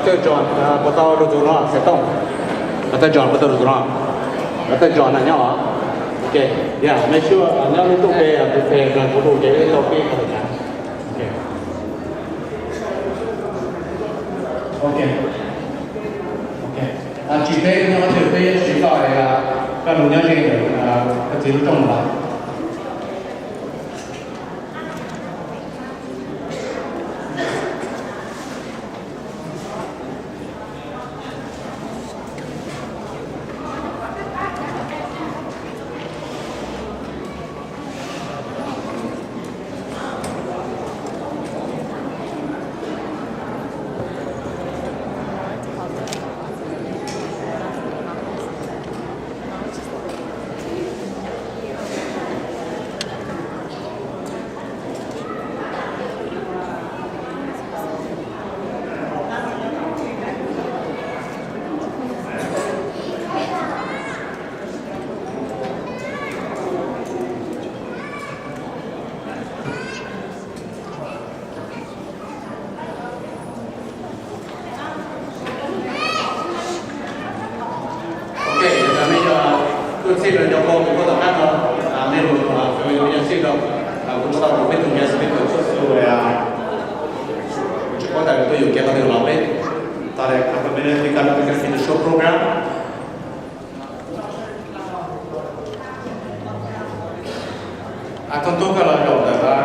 Thawj John, puas tau lug tus no, Xaiv Tooj? Thawj John puas tau lug tus no? Thawj John na nyob os. Ok, yeah, make sure nyob lub ntuj pem, tus pem nrog kuv lug ces wb tau peb qhov lus na. Ok. Ok. Ok. Tsis peb nyob twg peb yuav siv koj, koj lug nyob ze ntawm koj txiv lub rooj los. Ok, yog nej tuaj txhij rau cov qau kuv muab tom qab no, nej mus, kuv cov txhij rau, kuv muab tau kuv peb tug guest speaker txhua tus, kuv tsis paub tas tuaj yuam kev qhov twg los peb tas li, a, peb peb peb show program. Koj tuaj koj los zaum ntawm